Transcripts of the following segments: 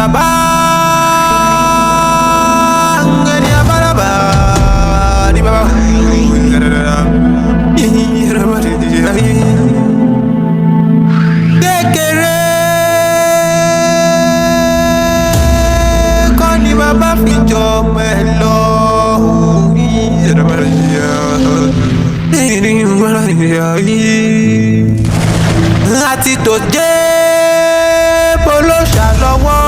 Àdàbà ẹni abálábà ní bàbá. Kékeré kọ́ ni bàbá fi jọ ọmọ ẹ lọ. Àti tó jẹ́ bolóṣà lọ́wọ́.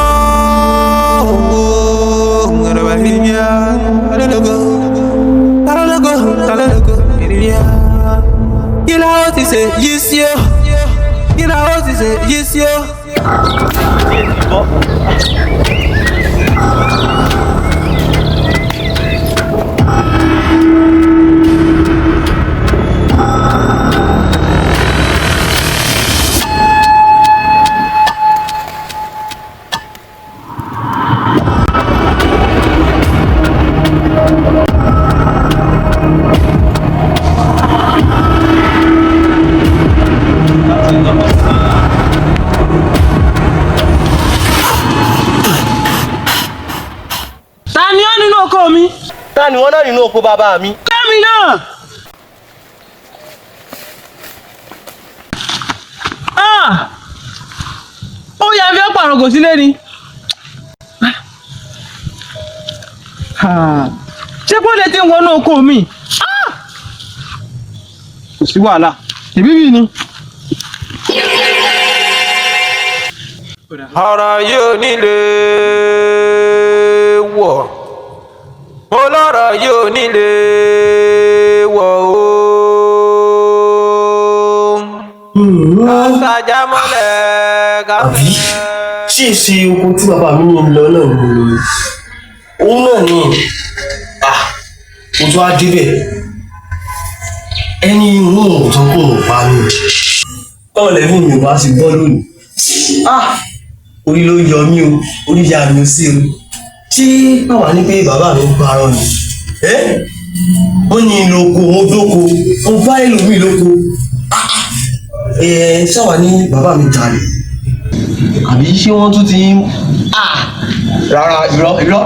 Kí la ó ti ṣe yìí sí o? Kí la ó ti ṣe yìí sí o? Ta ni ó nínú oko mi? Ta ni wọ́n náà nínú oko bàbá mi? Kẹ́mi náà. Ah! Ó yẹ fi ọ́ pàrọ̀ kò sílé ni. Ah! Ṣé kó lè ti wọnú oko mi? Ah! Kò sí wàhálà. Ìbíbí ni. Ọ̀rọ̀ yóò nílé wọ̀, mo lọ́rọ̀ yóò nílé wọ̀ o. Kásájà mọ́lẹ̀ Àbí kásẹ̀. ṣé ṣe oko tí bàbá mi ní lọ náà ni mo lọ yìí? Òun náà ni, ah, mo tún á débẹ̀, ẹni òun ò tó kò pa mí, báwo lẹ́mí mi ò bá sì gbọ́ lónìí? Ah, orí ló yọ mí o, orí ya mi ò sí o. Ṣé báwa ní pé bàbá mi ń parọ́ ni? Ẹ́, wọ́n ní lóko, mo dóko, mo bá ẹlòmíì lóko. Ah, ẹ ṣáwa ní bàbá mi jalè, àbí ṣé wọ́n tún ti ń, ah, rárá, irọ́ irọ́,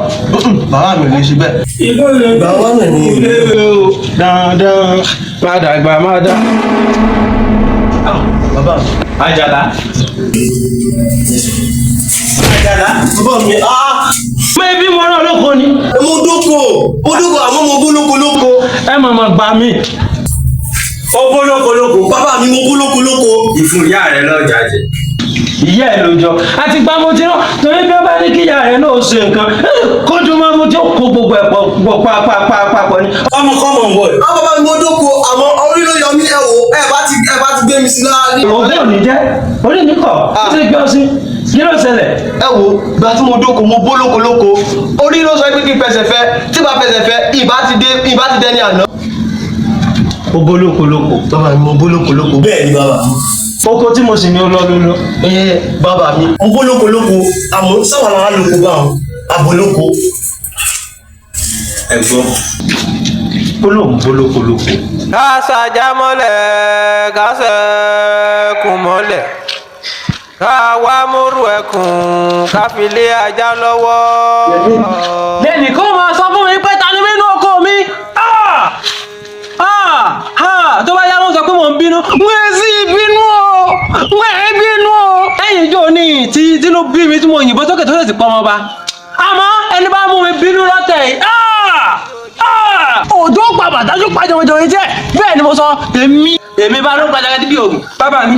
bàbá mi ò lè ṣe bẹ́ẹ̀. Bàbá náà ni. Dandan má dàgbà má dá. Ah, bàbá mi. Àjàlá. Àjàlá, bàbá mi, ah. Mo ebi mo rán lóko ni. Mo dóko, mo dóko, àmọ́ mo bó lóko lóko. Ẹ mọ̀mọ̀ gbà mí. Ó bó lóko lóko. Bàbá mi, mo bó lóko lóko. Ìfun ìyá rẹ lọ́jà jẹ. Ìyá ẹ̀ ló jọ. Àti gba mo ti rán torí bí ó bá ní kí ìyá rẹ̀ náà ṣe nǹkan. Kójú máa mo tí ó kó gbogbo ẹ̀ pọ̀ pọ̀ papapapọ̀ ni. Ọmọkọ́mọ ń wọ̀ yìí. Ah, bàbá mi, mo dóko, àmọ́ orí ló yọ mí. Ẹ wò, ẹ bá ti gbé mi sí lára ní. Òun ò ní jẹ́. Orí mi kọ̀. Ó ti gbé ọ sí. Kí ló ṣẹlẹ̀? Ẹ wo, ìgbà tí mo dóko, mo bó lóko lóko, orí ló sọ pé kí n fẹsẹ̀ fẹ́. Tí bá fẹsẹ̀ fẹ́, ìbá ti dé, ìbá ti dẹni àná. Ó bó lóko lóko. Bàbá mi, mo bó lóko lóko. Bẹ́ẹ̀ ni, bàbá mi. Oko tí mo sì ní ó lọ ló lọ. Ẹ, bàbá mi, mo bó lóko lóko, àmọ́ sáwọn àwọn alóko bá wọn abo lóko. Ẹ gbọ́. Ó lóun bó lóko lóko. Kásájà mọ́lẹ̀ kásẹ̀ kùn mọ́lẹ̀, ká wá múrù ẹkùn ká fi lé ajá lọ́wọ́. Lẹ́nì kó máa sọ fún mi pé ta ni nínú oko mi. Ah! Ah! Ah! Tó bá yá wọ́n sọ pé mò ń bínú. Wọ́n sì bínú o. Wọ́n ẹ̀ bínú o. Ẹ̀yìn ìjọ ní tí tínú bí mi tí mo yìnbọn sókè tó sì pọ́ ọmọ ba. Àmọ́ ẹni bá mú mi bínú lọ́tẹ̀ yìí. Ah! Ah! Òjò pa bàtájú pa jọmọjọmọ jẹ́. Bẹ́ẹ̀ ni mo sọ èmi. Èmi bá ló gbàdá bí ògùn. Bàbá mi.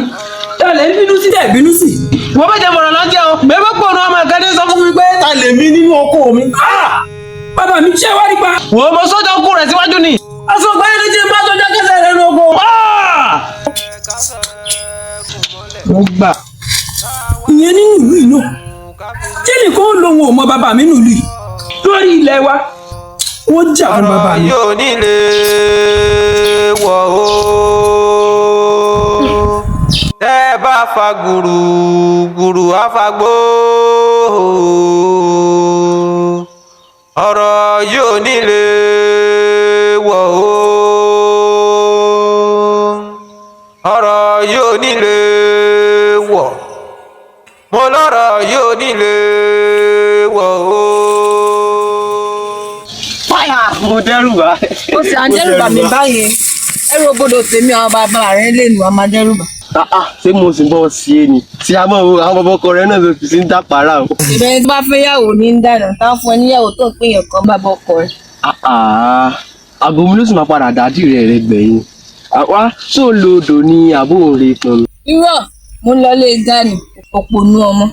Ta lè ń bínú sí tẹ̀ bínú sí? Wọ́n bá jẹ́ bọ̀rọ̀ lọ́jọ́ o. Bẹ́ẹ̀ bá pọ̀ náà ọmọ ìkànnì sọ fún mi pé ta lè mí nínú oko mi. Ah! Bàbá mi, ṣé wá nípa. Wò ó, mo sọ́jọ́ kú rẹ̀ síwájú ni. Aṣọ ọgbà yẹn ti bá sọjọ́ kẹsẹ̀ rẹ̀ nínú oko. Ah! Mo gbà. Ìyẹn nínú ìlú yìí náà, ṣé nìkan ó lóun ò mọ bàbá mi nínú ìlú yìí lórí ilẹ̀ wa? Wọ́n jà fún bàbá Ọ̀rọ̀ mi. yóò nílé wọ̀ o. Tẹ́ ẹ bá fa gbùrù gbùrù á fa gbó. Ọ̀rọ̀ yóò nílé wọ̀ o. Ọ̀rọ̀ yóò nílé wọ̀, mo lọ́rọ̀ yóò nílé Mo dẹ́rù bá. Ó sì à ń dẹ́rùbà mi báyẹn. Ẹrù òbodò tèmi àwọn bàbá rẹ lè nù á máa dẹ́rùbà. Ṣé mo sì bọ́ sí e ni tí a mọ̀ wo àwọn bàbá ọkọ rẹ náà ló fi sí ń dàpárà o. Ìbẹ̀rẹ̀ tó bá fẹ́ yàwó ní ń dànù táwọn fún ẹ níyàwó tó ń pè yàn kan bàbá ọkọ rẹ. Àgọ́ mi ló sì máa padà dádì rẹ̀ rẹ gbẹ̀yìn. Àwa ṣó lo odò ni àbó òun pọn mi. Irọ́, mo ń lọ lé gani òpònú ọmọ.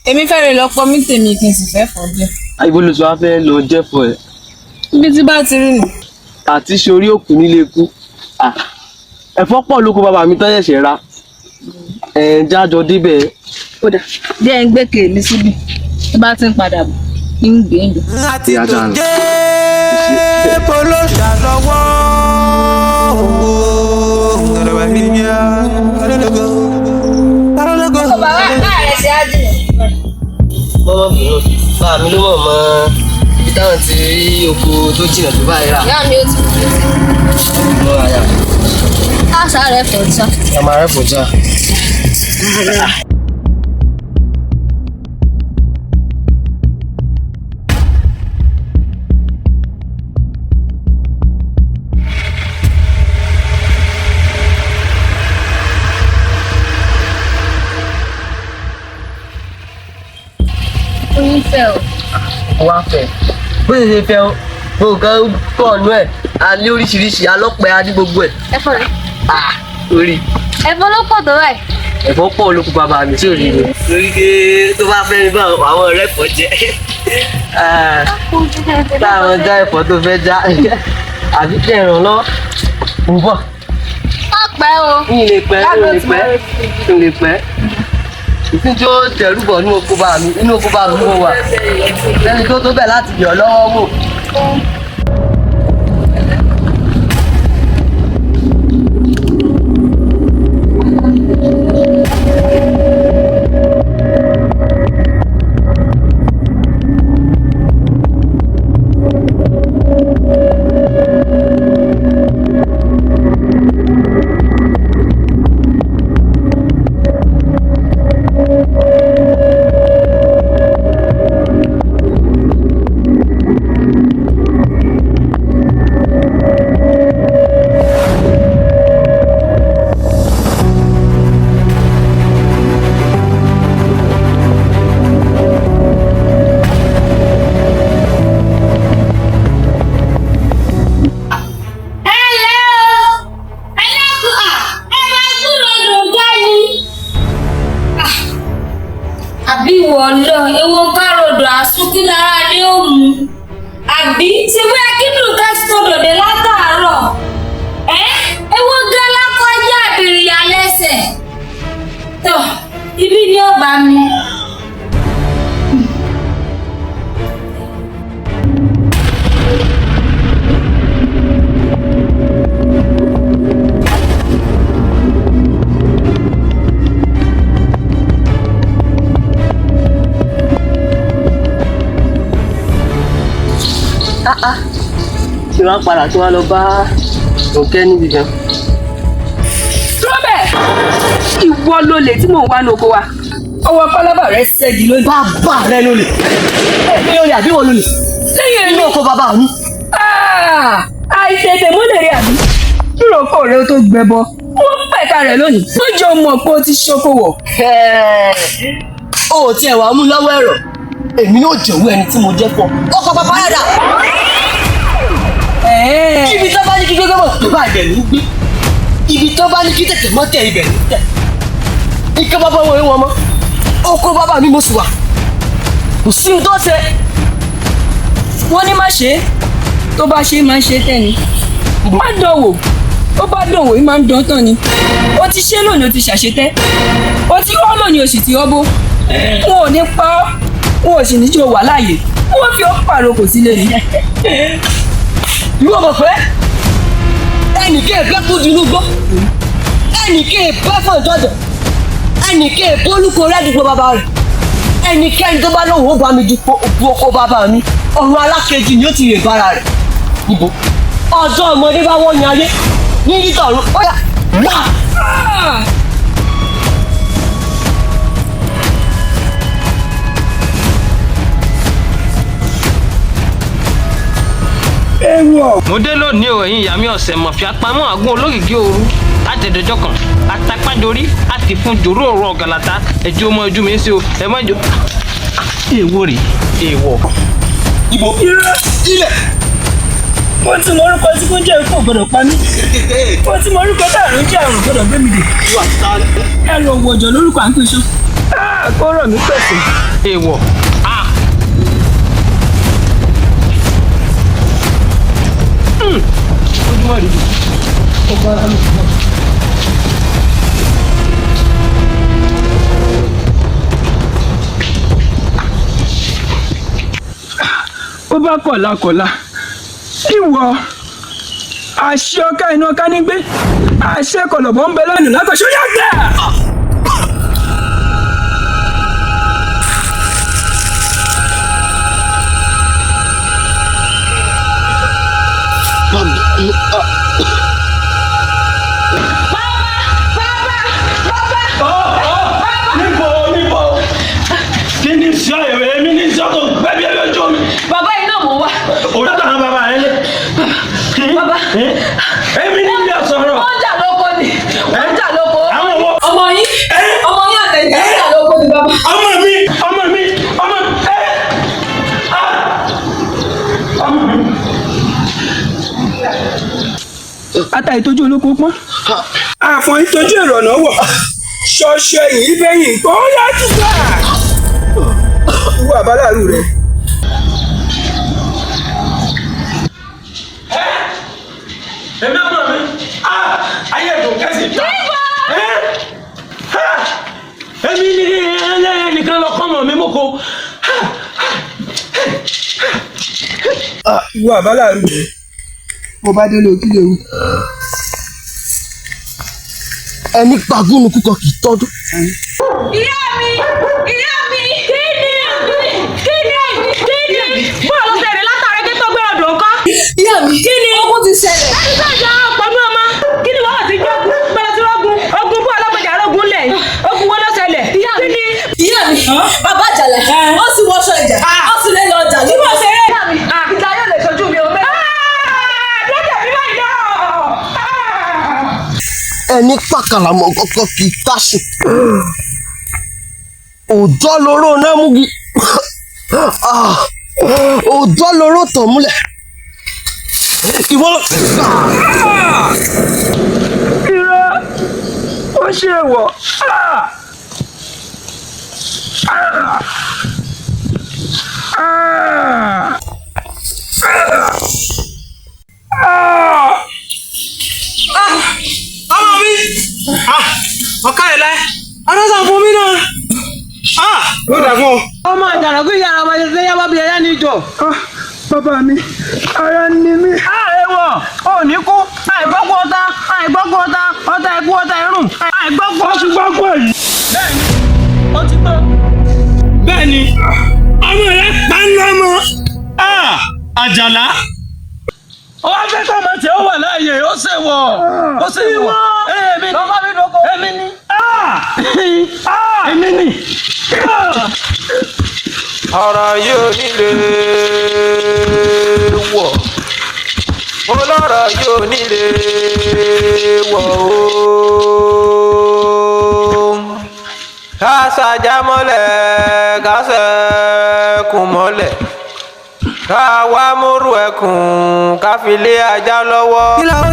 Èmi fẹ́rẹ̀ lọ pọn mí tèmi kí n sì fẹ́ fọ́ díẹ̀. Ibo ló ti wá fẹ́ lọ jẹ́fọ̀ ẹ̀. Ibi tí bá ti rí nù. Àti sórí òkú nílé ikú. Ẹ̀fọ́ pọ̀ lóko bàbá mi tán ṣẹ̀ṣẹ̀ ra. Ẹ̀ ń jájọ débẹ̀. Kódà díẹ̀ ń gbé kèémí síbi tó bá ti ń padà bọ̀ ń gbé ń lò. Àti tó jẹ́ polóṣà lọ́wọ́. Bàbá rẹ̀ ṣe á jìnà. Bọ́mọ̀ bínú, bá mi ló mọ̀ mọ́ ibi táwọn ti rí oko tó jìnnà tó báyìí rà. Ìyá mi ó ti kú létí. Mọ́ àyà. Àṣà rẹ̀ fọ̀ tán. Àmà rẹ̀ fò já. Oyin fẹ́ o. Wá fẹ́. Bó ṣe ṣe fẹ́ o, gbogbo nǹkan pọ̀ nú ẹ̀, a ní oríṣiríṣi alọ́pẹ a ní gbogbo ẹ̀. Ẹ̀fọ́ rẹ̀. Orí. Ẹ̀fọ́ ló pọ̀ tó báyìí. Ẹ̀fọ́ pọ̀ lóko bàbá mi tí ò rí mi. Torí pé tó bá fẹ́ mi bá àwọn ọ̀rẹ́ pọ̀ jẹ́. Táwọn já ẹ̀fọ́ tó fẹ́ já. Àbí kí ẹ̀ràn lọ. Mo bọ̀. Má pẹ́ o. N lè pẹ́, n lè pẹ́, n lè pẹ́. Ìsìn tí ó tẹ̀rù bọ̀ nínú oko bá mi, inú oko bá mi mo wà. Lẹ́ni tó tó bẹ̀ láti yọ̀ lọ́wọ́ wò. Ẹ ǹlẹ́ o. Ẹ dákun à, ẹ máa gbúròó dùn ni. Àbí ìwọ lọ, ewo kárọ̀dọ̀ àsúnkí lára ni ó mú. Àbí ṣe bóyá kí dùnkẹ́ ti tó dòde látàárọ̀? Ẹ́ ewo gán lákọjá àbìrìyà lẹ́sẹ̀. Tọ́, ibi ni ó bá mi. Ṣé wàá padà tí wàá lọ bá Ronke níbi kan? Dúró bẹ́ẹ̀! Ìwọ lolè tí mò ń wá ní oko wa. Ọwọ́ pálábà rẹ ṣẹ́gi lónìí. Bàbá rẹ lolè. Èmi lolè àbí wọ́n lolè? Lẹ́yìn èmi. Inú oko bàbá mi. Àìtètè múlẹ̀ rí àbí. Dúró kò rẹ ó tó gbẹbọ. Wọ́n pẹ̀ka rẹ̀ lónìí. Wọ́n jẹ́ ọmọ pé ó ti ṣokòwò. O ò tiẹ̀ wá mú lọ́wọ́ ẹ̀rọ. Èmi yóò jẹ̀wọ́ ẹni tí mo jẹ́ fún ọ. Ọkọ̀ bàbá rẹ̀ dà. Ibi tó bá ní kí gbégbé mọ̀ tó bá ibẹ̀ ló ń gbé. Ibi tó bá ní kí tẹ̀tẹ̀ mọ́ tẹ̀ ibẹ̀ ló ń tẹ̀. Ike bàbá wọn wọn mọ́. Oko bàbá mi mo sì wà. Kò sí ohun tó ṣe. Wọ́n ní má ṣe é. Tó bá ṣe é máa ń ṣe tẹ́ni. Má dánwò. Ó bá dánwò, ó máa ń dán tán ni. Ó ti ṣe lónìí, ó ti ṣàṣetẹ́. Ó ti rọ́ lónìí, ó sì ti rọ́bó. Wọn ò ní pa ọ́. Wọn ò sì ní jẹ́ o wà láàyè. Wọ́n fi ọ́ pàrokò sílé ni. Ìwọ mọ̀ pé ẹnì kí èbẹ́ kú dunu gbọ́, ẹnì kí èbẹ́ fún ìtọ́jọ̀, ẹnì kí èbẹ́ olúkọ rẹ́dùgbò bàbá rẹ̀, ẹnikẹ́ni tó bá lóun ó bá mi du oko bàbá mi, ọ̀run alákejì ni ó ti rè bára rẹ̀. Níbo? Ọjọ́ ọmọdé bá wọ́n yan ayé ní nítọ̀run ó yà wá. Èèwọ̀. Mo dé lónìí o, ẹ̀yin ìyá mi ọ̀sẹ̀ mọ̀fí apamọ́ àgún olókìkí òru látẹ̀dọ̀jọ́ kan àtàpàdórí àti fún jòrò ọ̀rọ̀ ọ̀gàlàtà ẹ̀jẹ̀ ọmọ ojú mi ń ṣe o ẹ má jò. Èèwọ̀ rèé, èèwọ̀. Ibo ilẹ̀. Mo ti mọ orúkọ tí kò jẹ́ ikú ò gbọ́dọ̀ pa mí. Mo ti mọ orúkọ tá àrùn jẹ́ àrùn gbọ́dọ̀ gbé mi dè. Ẹrù òwòjọ́ lórúkọ à ń pèsè. Kó rọ̀ mí pèsè. Èèwọ̀. Ojúmọ́ rí bi. Ó bá ara mi pọ̀. Ó bá kọ̀la kọ̀la. Ìwọ àṣẹ ọ̀ká inú ọ̀ká nígbé. Àṣẹ kọ̀lọ̀bọ̀ ń bẹ lẹ́nu lákọ̀ṣọ́ yàgbẹ́. Níbo níbo kí ni sọ èrè èmi ní sọ tó gbẹbí ẹbí ojú mi. Bàbá yìí náà mò ń wá. Òjò tàn bàbá rẹ lé. Bàbá. Èmi ní ilé sọ̀rọ̀. Wọ́n jà lóko ni. Wọ́n jà lóko. Àwọn wo. Ọmọ yín. Ọmọ yín àtẹ̀jẹ́ ń jà lóko ni bàbá. Ọmọ mi ọmọ mi ọmọ ẹ. Ọmọ mi. Ata ìtọ́jú olóko pọ́n. Àfọ̀n ìtọ́jú èrò ọ̀nà wọ̀. Ṣọṣọ yìí bẹ́yìn kó yá tùgbà. Ìwọ àbáláàrú rẹ̀. Èmi ọmọ mi ayé ẹ̀dùn kẹ́sì ta. Èmi ní ẹnìkan lọ kọ́ ọmọ mi mọ́kọ. Ìwọ àbáláàrú rẹ̀. Bó bá délé òkú léwu. Ẹni pagúnnu kúkọ kì í tọ́jú. Ìyá mi! Ìyá mi! Kí ni? Kí ni? Kí ni? Bọ́ọ̀ ló ṣe rìn látàrí kí tó gbé ọ̀dọ̀ ńkọ́. Ìyá mi! Kí ni? Ogun ti ṣẹlẹ̀. Ẹni tó jẹ́ ọ̀pọ̀ ní ọmọ. Kí ni wọ́n ti gbógun? Gbọ́dọ̀ tí rógun. Ogun bọ́ ọlọ́gbọ̀jà rógun lẹ̀. Ogun wo ló ṣẹlẹ̀? Ìyá mi! Kí ni? Ìyá mi! Bàbá Àjàlá! Ó sì wọṣọ ìjà. Ó sì lé lọ ọjà. Kí wọ́n ṣeré? Ìyá mi! Ìjà yóò lè ṣojú mi o. Lọ́jà mi báyìí lọ. Ẹni pàkàlàmọ̀ kọ́kọ́ kì í tásùn. Òjọ́ loró náà múgi. Òjọ́ loró tọ̀ múlẹ̀. Ìwọ lọ. Irọ́ ó ṣe wọ̀. Ọmọ mi ọ̀ká ẹ̀ láì ọ̀rọ̀ fún mi náà. Yóò dà fún ọ. Ọmọ àjànàkú yàrá ọmọ ṣẹṣẹ yàrá bí ẹyá ní ìjọ. Bàbá mi, ara ń ni mí. Èèwọ̀ ò ní kú àìgbọ́kú ọ̀tá àìgbọ́kú ọ̀tá ọ̀tá ikú ọ̀tá irun àìgbọ́kú. Ó ti gbọ́ pọ̀ yìí. Bẹ́ẹ̀ni ó ti gbọ́. Bẹ́ẹ̀ni ọmọ rẹ pa ń lọ́mọ. Àjàlá. Ó wá fẹ́ kọ́ ọmọ tí ó wà láàyè ó ṣe wọ̀ ó ṣe wọ̀. Èmi ni èmi ni èmi ni. Ọ̀rọ̀ yóò nílé wọ̀, ọlọ́rọ̀ yóò nílé wọ̀ ooo. Ká ṣajá mọ́lẹ̀, ká ṣẹ́kùn mọ́lẹ̀, ká wá múrù ẹkùn, ká fi lé ajá lọ́wọ́. Kí la ó